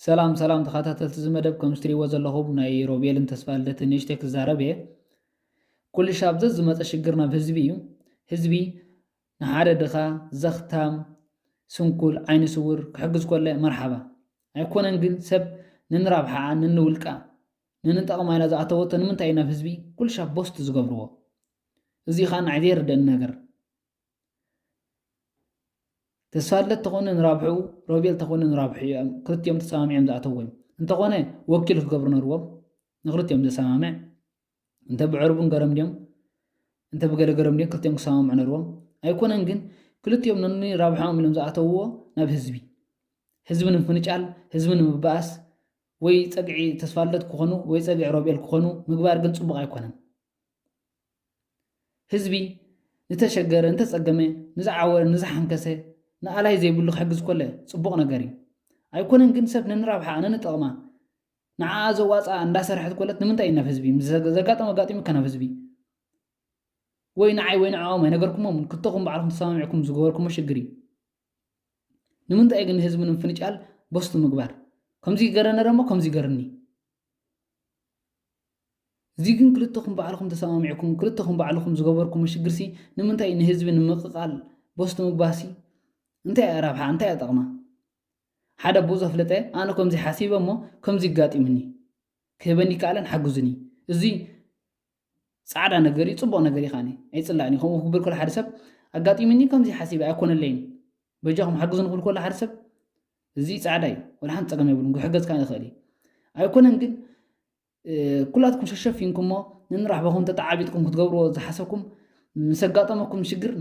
ሰላም ሰላም ተኸታተልቲ እዚ መደብ፣ ከም እትሪእዎ ዘለኹም ናይ ሮቤልን ተስፋልደትን ንእሽተይ ክዛረብ እየ። ኩሉ ሻብ ዘዝመፀ ሽግር ናብ ህዝቢ እዩ። ህዝቢ ንሓደ ድኻ፣ ዘኽታም፣ ስንኩል፣ ዓይኒ ስውር ክሕግዝ ኮለ መርሓባ። ኣይኮነን ግን ሰብ ንንራብሓ፣ ንንውልቃ፣ ንንጠቕማ ኢላ ዝኣተወቶ ንምንታይ እዩ ናብ ህዝቢ ኩሉ ሻብ ቦስት ዝገብርዎ? እዚ ኸዓ ንዓይ ዘይርደኒ ነገር። ተስፋለት ተኾነ ንራብሕኡ፣ ሮቤል ተኾነ ንራብሑ እዮም። ክልቲኦም ተሰማሚዖም ዝኣተውዎ እዮም። እንተኾነ ወኪል ክገብሩ ነርዎም፣ ንክልቲኦም ዘሰማምዕ። እንተ ብዕርቡን ገረም ድዮም፣ እንተ ብገለ ገረም ድዮም፣ ክልቲኦም ክሰማምዑ ነርዎም። ኣይኮነን ግን ክልቲኦም ነኒ ራብሓኦም ኢሎም ዝኣተውዎ ናብ ህዝቢ። ህዝቢ ንምፍንጫል፣ ህዝቢ ንምባኣስ፣ ወይ ጸግዒ ተስፋለት ክኾኑ ወይ ጸግዒ ሮቤል ክኾኑ ምግባር ግን ጽቡቕ ኣይኮነን። ህዝቢ ንተሸገረ፣ ንተጸገመ፣ ንዝዓወረ፣ ንዝሓንከሰ፣ ንኣላይ ዘይብሉ ክሕግዝ ኮለ ጽቡቕ ነገር እዩ። ኣይኮነን ግን ሰብ ነንራብሓ፣ ነንጠቕማ፣ ንዓኣ ዘዋጽኣ እንዳሰርሐት ኮለት ንምንታይ እዩ ናብ ህዝቢ? ምስ ዘ-፣ ዘጋጠመ ኣጋጢሙ ከ ናብ ህዝቢ? ወይ ንዓይ ወይ ንዕኦም ኣይነገርኩሞም? ክልተኹም ባዕልኹም ተሰማሚዕኩም ዝገበርኩሞ ሽግር እዩ። ንምንታይ ግን ህዝቢ ንምፍንጫል ቦስት ምግባር? ከምዚ ይገረ ነረ እሞ ከምዚ ይገርኒ። እዚ ግን ክልተኹም ባዕልኹም ተሰማሚዕኩም፣ ክልተኹም ባዕልኹም ዝገበርኩሞ ሽግርሲ ንምንታይ ንህዝቢ ንምቕቓል ቦስት ምግባርሲ? እንታይ እያ ረብሓ? እንታይ እያ ጠቕማ? ሓደ ኣቦ ዘፍለጠ፣ ኣነ ከምዚ ሓሲበ እሞ ከምዚ ይጋጢምኒ፣ ክህበኒ ይከኣለን ሓግዙኒ። እዚ ጻዕዳ ነገር እዩ፣ ጽቡቕ ነገር እዩ። ኻኒ ኣይጽላእን እዩ። ከምኡ ክብል ከሎ ሓደ ሰብ ኣጋጢምኒ ከምዚ ሓሲበ ኣይኮነለይን፣ በጃኹም ሓግዙኒ ክብል ከሎ ሓደ ሰብ፣ እዚ ጻዕዳ እዩ፣ ወላ ሓንቲ ጸገም የብሉን፣ ክሕገዝ ከኣ ይኽእል እዩ። ኣይኮነን ግን፣ እ፣ ኩላትኩም ሸሸፊንኩሞ ንንራሕባኹም ተተዓቢጥኩም ክትገብርዎ ዝሓሰብኩም፣ ምስ ኣጋጠመኩም ሽግር